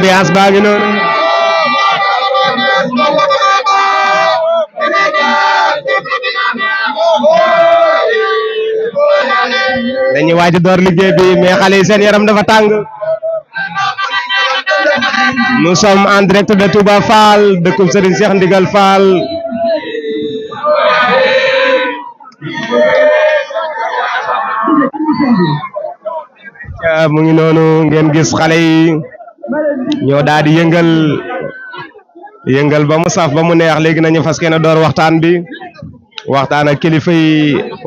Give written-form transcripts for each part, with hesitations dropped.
ambiance baa ngi noonu dañuy waaj a door liggéey bi mais xale yi seen yaram dafa tàng nous sommes en direct de Touba Fall dëkkub Serigne Cheikh Ndigal Fall mu ngi noonu ngeen gis xale yi ñoo daal di yëngal ba mu saf ba mu neex léegi nañu fas yéene door waxtaan bi waxtaan ak kilifa yi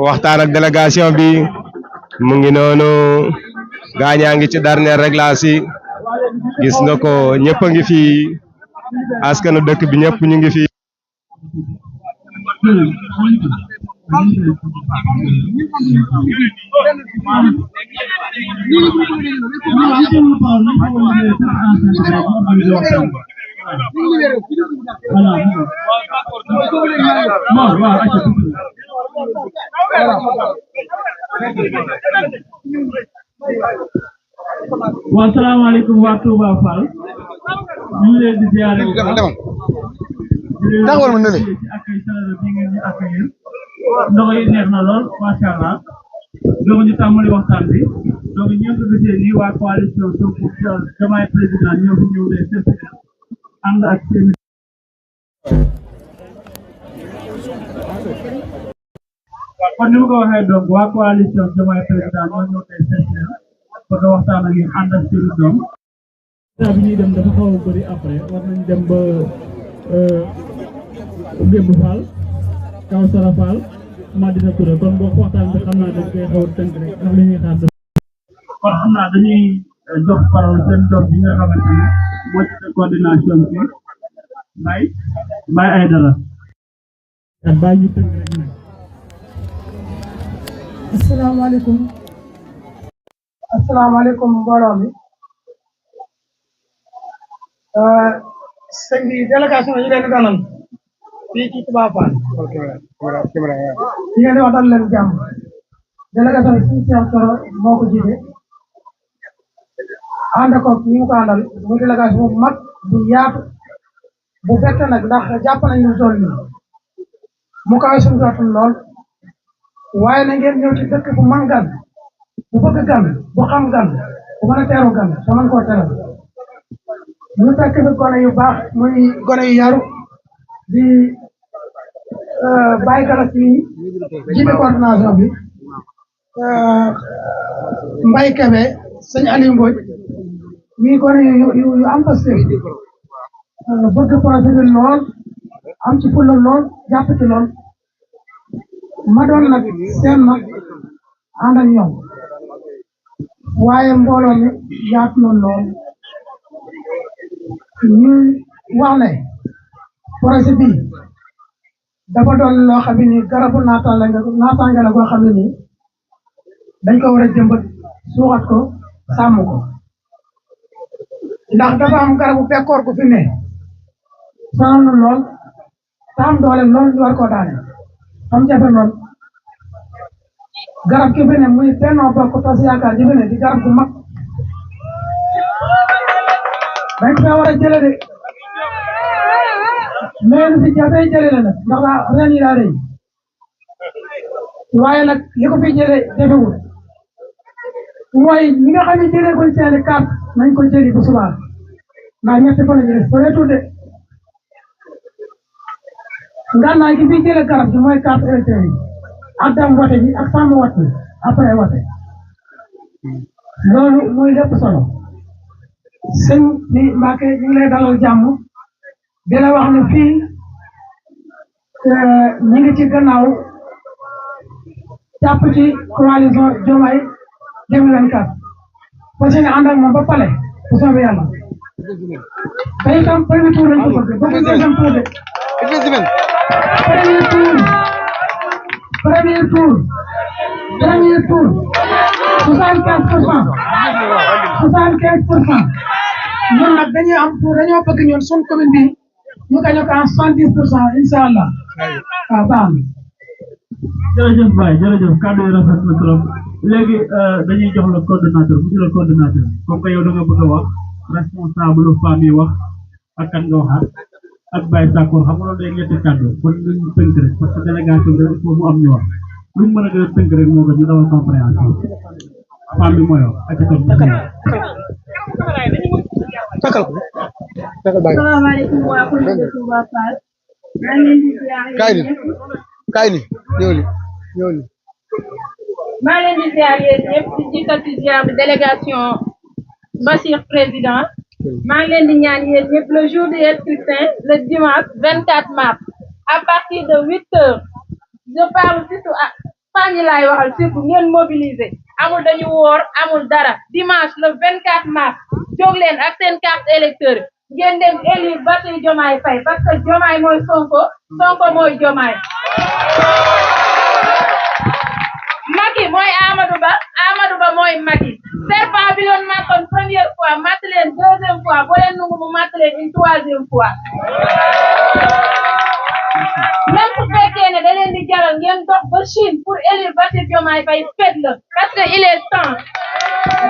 waxtaan ak délégation bi mu ngi noonu gaañaa ngi ci dernier réglage yi gis nga ko ñëpp a ngi fi askanu dëkk bi ñëpp ñu ngi fi wa salaamaaleykum waa Touba Fall ñu ngi leen di ziare bu baax tàngoor ma nële ci accueil chaleureux bi ngeen ñu accueillir ndox yi neex na lool macha allah donc ñu tàmbali waxtaan bi donc ñeent gisee nii waa coalition Sonko Diomaye président ñoo fi ñëw de certificat ànd ak seen kon ni ma ko waxee donc waa coalition Diomaye président ñoo ñëw de certificat pour que waxtaan ak yéen ànd ak seen doom bi ñuy dem dafa xaw a bëri après war nañ dem ba Gébu Fall Kawsara Fall Madina Touré kon boo waxtaan bi xam naa dañ koy xaw a tënk rek ndax li ñuy xaar kon xam naa dañuy jox parole seen doom bi nga xamante ne moo ci coordination bi Mbaye Aïdara kat bàyyi ñu tënk rek nag asalaamaaleykum mbooloo mi sëñ bi délégation yi leen di dalal fii ci Touba Fall yi ngeen di wax dal leen jàmm délégation bi suñu Cheikh Soro moo ko jiite ànd ko ñi mu ko àndal muy délégation bu mag bu yaatu bu fekk nag ndax jàpp nañ lu toll nii mu kawe suñu jotul lool waaye na ngeen ñëw ci dëkk bu man gan bu bëgg gan bu xam gan bu mën a teeru gan te mën koo teral ñu fekk fi gone yu baax muy gone yu yaru di bàyyi galas yi jiite coordination bi Mbaye Kebe sëñ Aliou Mbodj mii gone yu am pasteur bëgg projet bi lool am ci fulla lool jàpp ci lool ma doon nag seen nag ànd ak ñoom waaye mbooloo mi yaatu na lool ñu wax ne projet bi dafa doon loo xam ne nii garabu naataange la goo xam ne nii dañ ko war a jëmbat suuxat ko sàmm ko ndax dafa am garabu bekkoor gu fi ne sonal na lool te am doole lool ñu war koo daane am jafe lool garab gi fi ne muy Benno Bokk Tas Yaakaar ji fi ne di garab gu mag dañ ko war a jële de mais lu fi jafee jële la nag ndax ren yi daa rëy waaye nag li ko fi jële jafewul mooy ñi nga xam ne jëlee koy seeni carte nañ ko jëli bu subaa ndax ñetti fan la ñu def bëreetul de ngànnaay gi fi jële garab gi mooy carte électeur yi ak dem wote ji ak sàmm wat bi après wote loolu muy lépp solo sëñ bi Mbacke ñu ngi lay dalal jàmm di la wax ne fii ñi ngi ci gannaaw jàpp ci coalition Diomaye 2024 parce que ànd ak moom ba pale bu soobee yàlla te itam premier tour lañ ko bëgg bëgg deuxième tour de premier tour 75% ñun nag dañuy am pour dañoo bëgg ñun suñ commune bi ñu gañe ko en 70% incha allah waaw baax na. jërëjëf Baye jërëjëf kàddu yi rafet na trop léegi dañuy jox la coordonnateur monsieur le coordonnateur comme que yow da nga bëgg a wax responsable femme yi wax ak kan nga waxaat ak Baye Sakor xam nga loolu day ñetti kàddu kon ñu tënk rek parce que délégation bi il faut mu am ñu wax luñ mën a gën a tënk rek moo gën ñu dawal compréhension femme bi mooy wax ak itam salaamaaleykum waa commune de Touba Fall maa ngi leen di ziar kaay ni ñëw ni maa leen di ziar yéen ñëpp di jiital ci ziar bi délégation Bassir président maa ngi leen di ñaan yéen ñëpp le jour du scrutin le dimanche 24 mars à partir de 8 heures je parle surtout à famille laay waxal surtout ngeen mobiliser amul dañu woor amul dara dimanche le 24 mars jóg leen ak seen carte électeur ngeen dem élire Bassirou Diomaye Faye parce que Diomaye mooy Sonko Sonko mooy Diomaye Macky mooy Amadou Ba mooy Macky serpent bi doon màttoon première fois màtt leen deuxième fois boo leen nungu mu màtt leen une troisième fois même su fekkee ne da leen di jaral ngeen dox ba Chine pour élire Bassirou Diomaye Faye faites-le parce que il est temps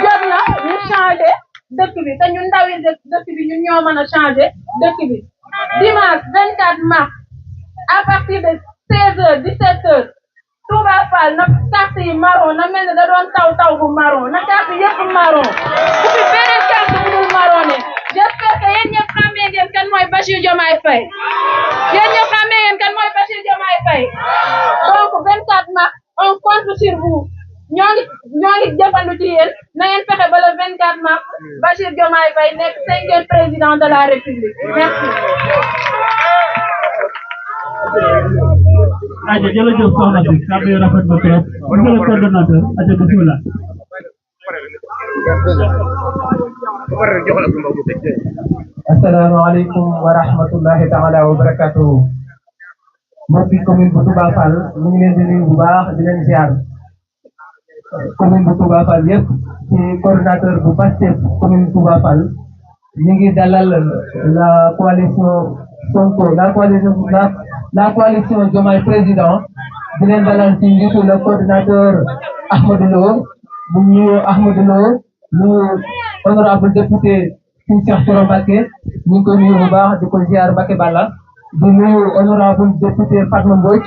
jot na ñu changer dëkk bi te ñu ndaw yi dëkk bi ñun ñoo mën a changer dëkk bi dimanche 24 mars à partir de 16h 17h Touba Fall na carte yi marron na mel ne da doon taw bu marron na carte yëpp marron bu fi beneen carte bu dul marron ne j'espère que yéen ñëpp xamee ngeen kan mooy Bassirou Diomaye Faye yéen ñëpp xamee ngeen kan mooy Bassirou Diomaye Faye donc 24 mars on compte sur vous ñoo ngi jëfandu ci yéen na ngeen fexe ba le 24 mars Bassirou Diomaye Faye nekk 5e président de la République merci. aja jërëjëf soxna si kàddu yi rafet na trop monsieur le coordonnateur aja bismillah asalaamaaleykum wa rahmatullahi taala wa barakatuhu mbokki commune bu Touba Fall ñu ngi leen di nuyu bu baax di leen ziar commune bu Touba Fall yëpp ci coordonnateur bu Pastef commune Touba Fall ñu ngi dalal la coalition Sonko la coalition Diomaye président di leen dalal ci njiitu le coordinateur Ahmadou Lo bu ñu Ahmadou Lo ñu honorable député Serigne Cheikh Thioro Mbacké ñu ngi koy nuyu bu baax di ko ziar Mbacké Balla di nuyu honorable député Fatma Mbodj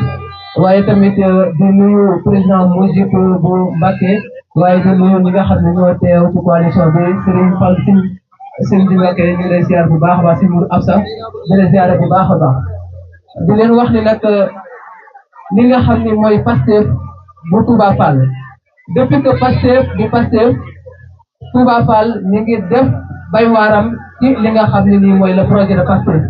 waaye tamit di nuyu président Mujib bu Mbacké waaye di nuyu ñi nga xam ne ñoo teew ci coalition bi Serigne Fall Serigne Mbacké ñu ngi lay ziar bu baax a baax si Mour Absa di lay ziar bu baax a baax di leen wax ni nag li nga xam ne mooy Pastef bu Touba Fall depuis que Pastef Touba Fall ñu ngi def bay waaram ci li nga xam ne nii mooy le projet de Pastef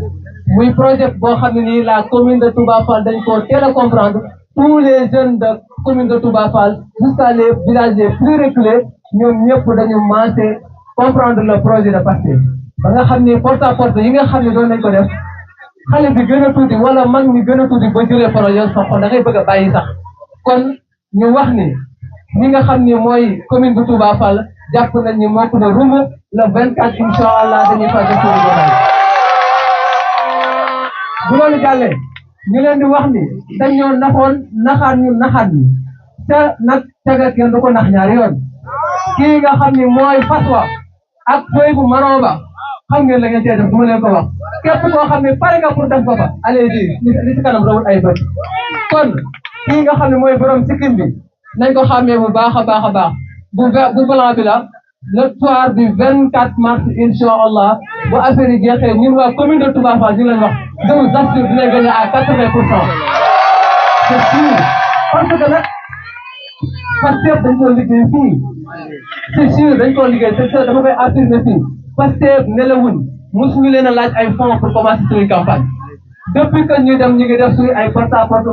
muy projet boo xam ne nii la commune de Touba Fall dañ ko teel a comprendre tous les jeunes de commune de Touba Fall jusqu'à les villages les plus reculés ñoom ñëpp dañu maase comprendre le projet de Pastef ba nga xam ni porte à porte yi nga xam ne doon nañ ko def xale bi gën a tuuti wala mag mi gën a tuuti ba jëlee projet sa xol da ngay bëgg a bàyyi sax kon ñu wax ni ñi nga xam ni mooy commune bu Touba Fall jàpp nañ ni moo ko ne rumb le 24 incha allah dañuy fàtte suñu jotaay bu loolu jàllee ñu leen di wax ni dañ ñoo naxaan ñu te nag caga kenn du ko nax ñaari yoon kii nga xam ni mooy Fatwa ak fooy bu maroo ba xam ngeen la ngeen cee def bu ma leen ko wax képp koo xam ne pare nga pour def ko fa allez-y li ci kanam rawul ay bët kon kii nga xam ne mooy borom sikkim bi nañ ko xàmmee bu baax a baax a baax bu blanc bi la le soir du 24 mars incha allah bu affaire yi jeexee ñun waa commune de Touba Fall ñu leen wax je vous assure dinañ gagner à 80%. c'est sûr parce que nag Pastef dañ koo liggéey fii c'est sûr dañ koo liggéey te dama koy affirmer fii Pastef nelawuñ mosuñu leen a laaj ay fonds pour commencer suñu campagne depuis que ñu dem ñu ngi def suñu ay porte à porte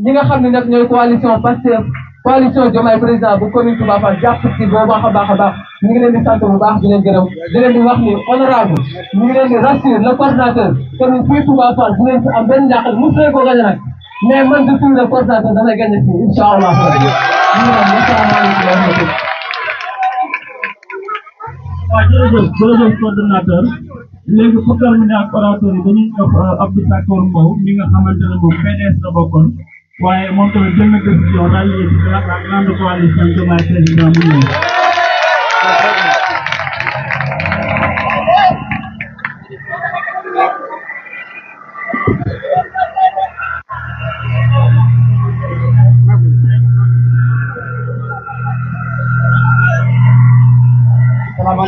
ñi nga xam ne nag ñooy coalition Pastef coalition Diomaye président bu commune Touba Fall jàpp ci boo baax a baax a baax ñu ngi leen di sant bu baax di leen gërëm di leen di wax ni honorable ñu ngi leen di rassurer le coordinateur que ni fii Touba Fall dinañ fi am benn njàqal mosu leen ko gagné nag mais man de tout le coordinateur damay gagné fii incha allah waaw jërëjëf coordonnateur léegi pour terminer ak orateur yi dañuy jox Abdou Sakor Mbow mi nga xamante ne moom PDS la bokkoon waaye moom tamit jël na décision daal di la grande coalition Diomaye président mu ñëw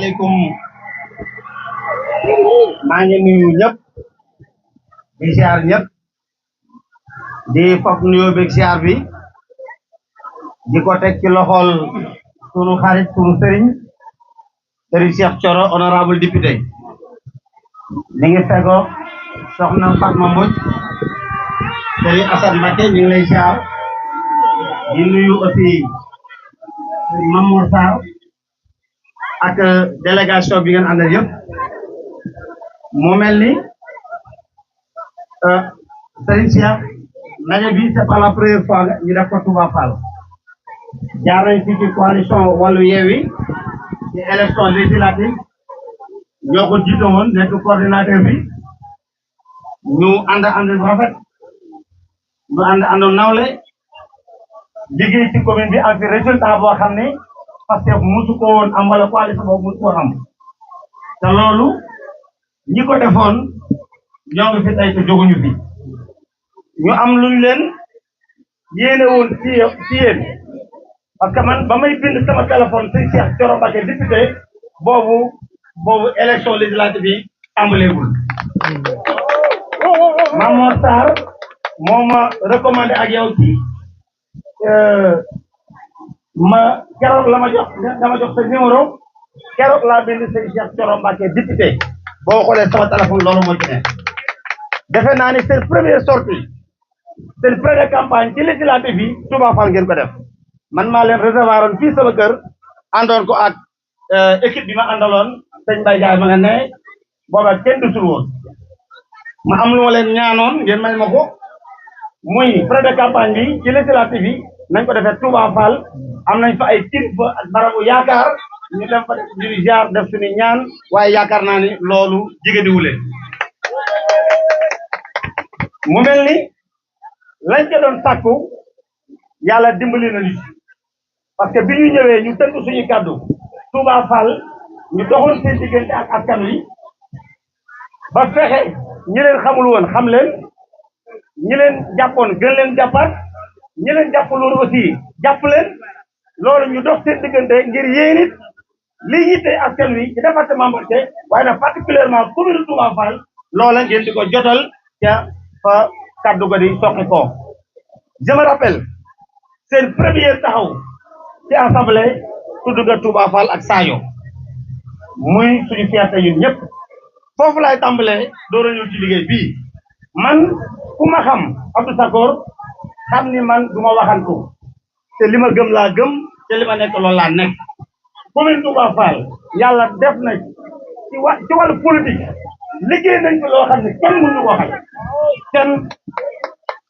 asalaamaaleykum maa ngi nuyu ñëpp di ziar ñëpp di fop nuyoo beeg ziar bi di ko teg ci loxol sunu xarit sunu sëriñ Cheikh Thioro honorable député mi ngi fego soxna Fatma Mbodj sëriñ Assane Mbacké ñu ngi lay ziar di nuyu aussi Mamour Sarr ak délégation bi ngeen àndal yëpp mu mel ni Serigne Cheikh ndaje bi c'est pas la première fois ñu def ko Touba Fall jaar nañ fi ci coalition Wallu Yewwi ci élection législative ñoo ko jiite woon nekk coordinateur bi ñu ànd bu rafet ñu ànd nawle liggéey ci commune bi ak résultat boo xam ne parce que musu ko woon am wala coalition boobu musu ko am te loolu ñi ko defoon ñoo ngi fi tey te jóguñu fi ñu am luñ leen yéene woon ci yéen parce que man ba may bind sama téléphone sëñ Cheikh Thioro Mbacké député boobu élection législative bi tàmbaleegul Mamour Sarr moo ma recommandé ak yow ci ma keroog la ma jox dama jox sa numéro keroog laa bind sëñ Cheikh Thioro Mbacké député boo xoolee sama téléphone loolu moo ci ne defe naa ni seen première sortie seen première campagne ci législative bi Touba Fall ngeen ko def man maa leen réservoir oon fii sama kër àndoon ko ak équipe bi ma àndaloon sëñ Mbaye Ndiaye ma nga ne booba kenn dusul woon ma am lu ma leen ñaanoon ngeen may ma ko muy première campagne bi ci législative bi nañ ko defee Touba Fall am nañ fa ay kilifa ak barabu yaakaar ñu dem fa def suñu ziar def suñu ñaan waaye yaakaar naa ni loolu jigéeniwu leen mu mel ni lañ ca doon sàkku yàlla dimbali na nit parce que bi ñu ñëwee ñu tënk suñu kàddu Touba Fall ñu doxoon seen diggante ak askan wi ba fexe ñi leen xamul woon xam leen ñi leen jàppoon gën leen jàppaat ñi leen jàppul woon aussi jàpp leen loolu ñu dox seen diggante ngir yéen it li yitte askan wi ci département Mbacké waaye nag particulièrement commune Touba Fall loola ngeen di ko jotal ca fa kaddu ga di soqi ko je me rappelle seen première taxaw ci assemblée tudd nga Touba Fall ak Sayo muy suñu fierté ñun ñëpp foofu laay tàmbalee door a ñëw ci liggéey bii man ku ma xam Abdou Sakor xam ni man du ma waxantu te li ma gëm laa gëm te li ma nekk loolu laa nekk commune Touba Fall yàlla def na ci wàllu politique liggéey nañ ko loo xam ne kenn mënu ko waxal kenn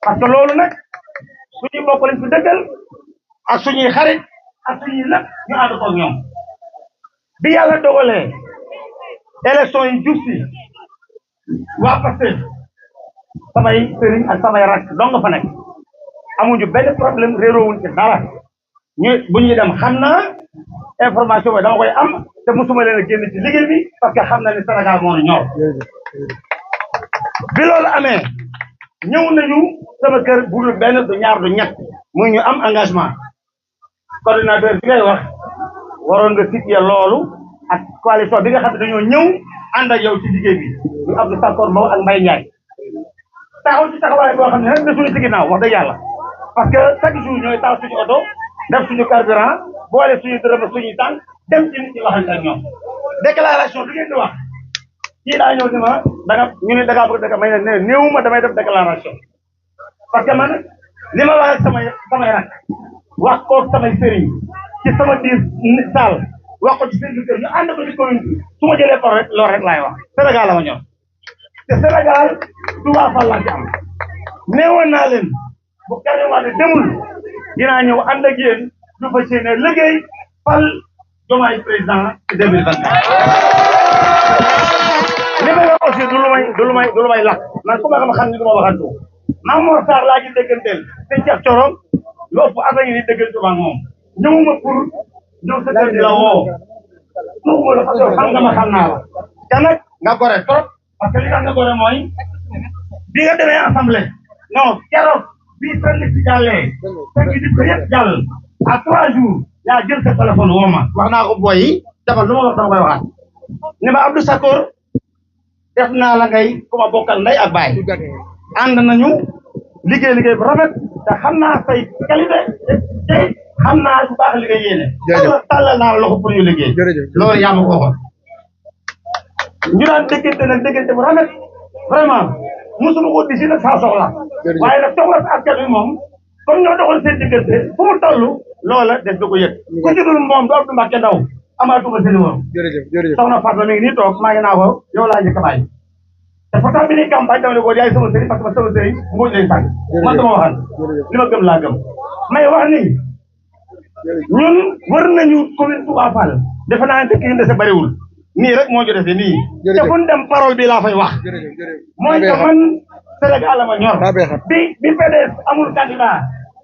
parce que loolu nag suñuy mbokk lañ fi dëggal ak suñuy xarit ak suñuy lépp ñu ànd ko ak ñoom bi yàlla dogalee élection yi jub si waa Pastef samay sëriñ ak samay rak dong nga fa nekk amuñu benn problème réeroowuñ ci dara ñu bu ñuy dem xam naa information bi dama koy am te mosuma leen a génn ci liggéey bi parce que xam na ni Sénégal moo ñu ñor bi loolu amee ñëw nañu sama kër bu dul benn du ñaar du ñett muy ñu am engagement coordinateur bi ngay wax waroon nga situer loolu ak coalition bi nga xam ne dañoo ñëw ànd ak yow ci liggéey bi ñu Abdou Sakor Mbow ak Mbaye Ndiaye taxaw ci taxawaay boo xam ne rek desuñu ci ginnaaw wax dëgg yàlla parce que chaque jour ñooy taal suñu oto def suñu carburant boole suñu dërëm ak suñuy tànk dem ci nit ñi waxante ak ñoom déclaration bi ngeen di wax kii daa ñëw ni ma ñu ne da ngaa bëgg may ne néewuma damay def déclaration parce que man li ma wax ak samay rak wax ko samay sëriñ ci sama biir saal wax ko ci seen kër ñu ànd ko ci commune bi su ma jëlee par rek loolu rek laay wax Sénégal la ma ñor te Sénégal Touba Fall laa ci am néewoon naa leen bu Karim Wade demul dinaa ñëw ànd ak yéen ñu fas yéene liggéey fal Diomaye président ci 2024 li may wax aussi du lu may lakk man ku ma xam ni du ma waxantu Mamour Sarr laa ci dégganteel sëñ Cheikh Thioro lu ëpp at a ngi ni déggante ak moom ñëwuma pour ñëw sa kër di la woo ñëwuma la parce que xam nga ma xam naa la te nag nga gore trop parce que li tax nga gore mooy bi nga demee assemblée non keroog bii seen liste jàllee fekk di ko yëpp jàll à 3 jours yaa jël sa téléphone woo ma wax naa ko boy yi dafa lu ma wax dama koy waxaat ni ma Abdou Sakor def naa la ngay ku ma bokkal ndey ak baay ànd nañu liggéey bu rafet te xam naa say qualité te xam naa bu baax li nga yéene. tàllal naa la loxo pour ñu liggéey. loolu yaa ma ko waxoon. ñu daan déggante bu rafet vraiment mosuma ko disi nag saa soxla. waaye nag soxla sa askan wi moom comme ñoo doxoon seen diggante fu mu toll loola des na ko yëg. ku ci dul moom du Abdou Mbacke Ndaw amaatuma seen numéro. soxna Fatma mi ngi nii toog maa ngi naa ko yow laa njëkk a bàyyi. te pourtant bi ni campagne dama ne ko yaay sama sëriñ parce que sama sëriñ mbuuj lay sànni man dama waxal li ma gëm laa gëm may wax ni ñun wër nañu commune Touba Fall defe naa ne dëkk yi ndese bariwul nii rek moo ñu dese nii te fu ñu dem parole bi laa fay wax mooy que man Sénégal la ma ñor bi PDS amul candidat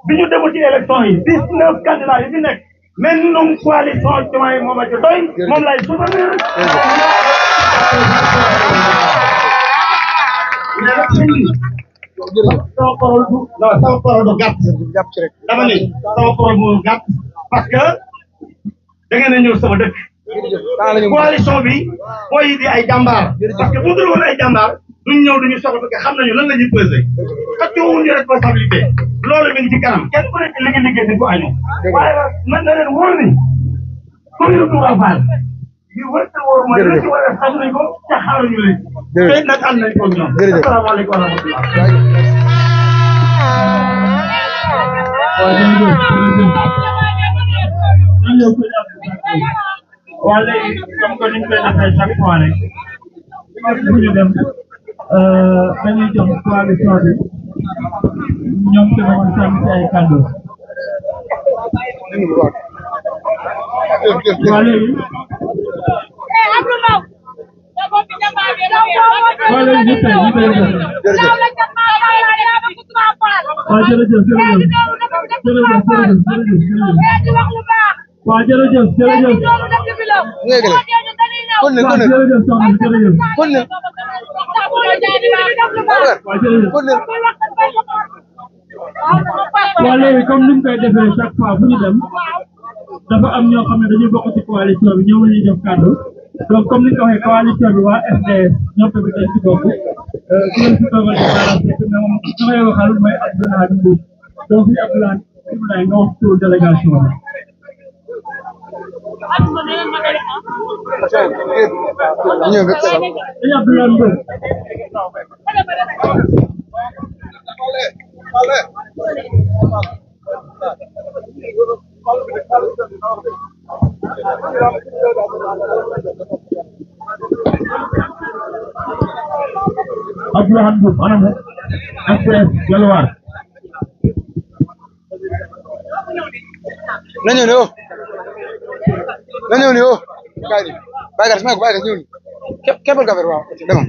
bi ñu demul ci élection yi 19 candidats yi fi nekk mais ñun coalition Diomaye moom a ci doy moom lay soutenir sama parole du sama parole du gàtt dama ni sama parole bu gàtt parce que da ngeen a ñëw sama dëkk coalition bi mooy di ay jàmbaar parce que bu dul woon ay jàmbaar duñ ñëw duñu soxla parce que xam nañu lan la ñuy pesé parce que wuñu responsabilité loolu mi ngi ci kanam kenn ku nekk li nga liggéey di ko añu waaye man na leen wóor ni commune Touba Fall li wër te wóor mooy li ci war a xam nañ ko te xaaruñu leen tey nag am nañ ko ñoom asalaamaaleykum wa rahmatulah waa léegi comme que ni ñu koy defee chaque fois rek bu ñu dem dañuy jox coalition bi ñoom tamit ñu sànni ci ay kàddu waa léegi waa jërëjëf waa léegi comme ni ñu koy defee chaque fois bu ñu dem dafa am ñoo xam ne dañuy bokk ci coalition bi ñoom la ñuy jox kàddu donc comme ni nga ko waxee coalition bi waa FDS ñoom tamit dañ ci bokk ku leen si toogal ci baaraam fekk mais moom damay waxal mooy Abdoulaye Ndour donc fi Abdoulaye nga wax tur délégation bi. Abdoulaye Ndour. Abdoulaye Ndour anamu FDS Gelwaar. na ñëw ne oh kay bagas ma ko bagas ñëw ni kebal ka waaw demam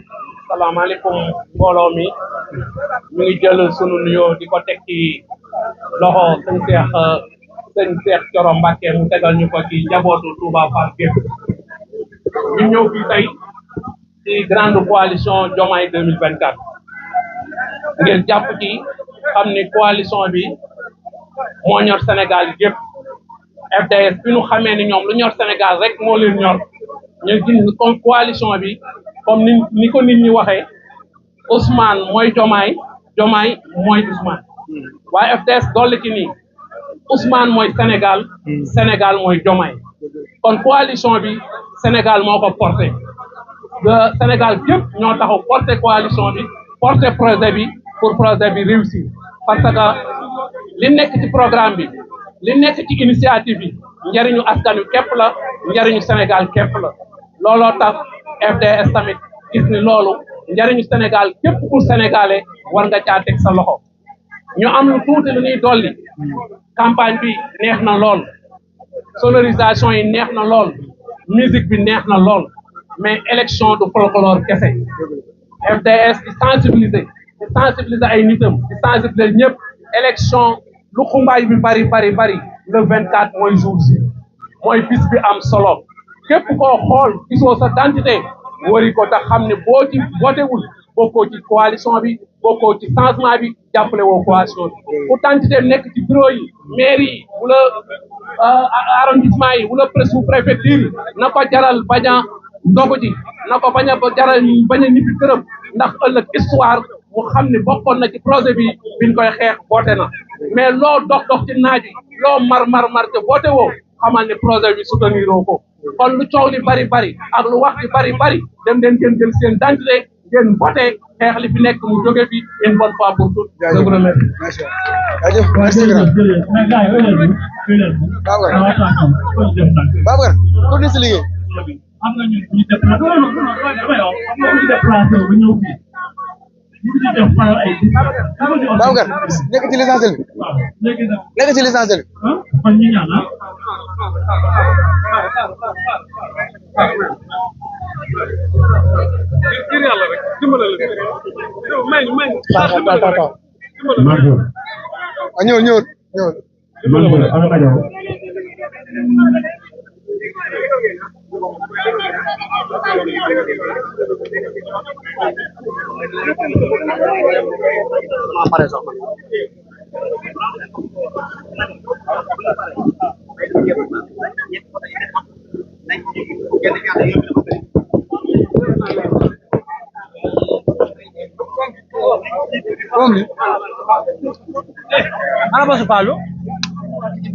salaamaaleykum mbooloo mi ñu ngi jël sunu nuyoo di ko teg ci loxo sëñ Cheikh Thioro Mbacké mu tegal ñu ko ci njabootu Touba Fall gépp ñu ñëw fii tey ci grande coalition Diomaye 2024 ngeen jàpp ci xam ni coalition bi moo ñor Sénégal gépp FDS bi ñu xamee ni ñoom lu ñor Sénégal rek moo leen ñor ñu gis comme coalition bi comme ni ko nit ñi waxee Ousmane mooy Diomaye Diomaye mooy Ousmane waaye FDS dolli ci nii Ousmane mooy Sénégal Sénégal mooy Diomaye kon coalition bi Sénégal moo ko porté Sénégal gépp ñoo taxaw porté coalition bi porté projet bi pour projet bi réussir parce que li nekk ci programme bi li nekk ci initiative bi njariñu askan wi képp la njariñu Sénégal képp la looloo tax FDS tamit gis ni loolu njariñu Sénégal képp pour sénégalais war nga caa teg sa loxo ñu am lu tuuti lu ñuy dolli campagne bi neex na lool sonorisation yi neex na lool musique bi neex na lool mais élection du folklore kese FDS di sensibiliser ay nitam di sensibiliser ñëpp élection lu xumbaay bi bari le 24 mooy jour si mooy bis bi am solo képp koo xool gisoo sa identité wari ko tax xam ne boo ci wotewul bokkoo ci coalition bi bokkoo ci changement bi jàppale woo coalition bi pourtant ci dem nekk ci bureau yi mairie yi wala arrondissement yi wala sous-préfecture yi na ko jaral bañ a dogu ji na ko bañ a jaral bañ a ñibbi këram ndax ëllëg histoire mu xam ne bokkoon na ci projet bi biñ koy xeex boote na mais loo dox ci naaj wi loo mar te boote woo xamal ne projet bi soutenir ko kon lu coow li bari ak lu wax li bari dem leen ngeen jël seen identité ngeen voté xeex li fi nekk mu jóge fi une bonne fois pour toutes. je vous remercie. Babacar continué si liggéey. am na ñu déplacé ba ñëw fii ñu def faral ay Babacar nekk ci l'essentiel bi. waaw léegi nag nekk ci l'essentiel bi. kon ñu ñaan ñëw. Ana ba su Fallou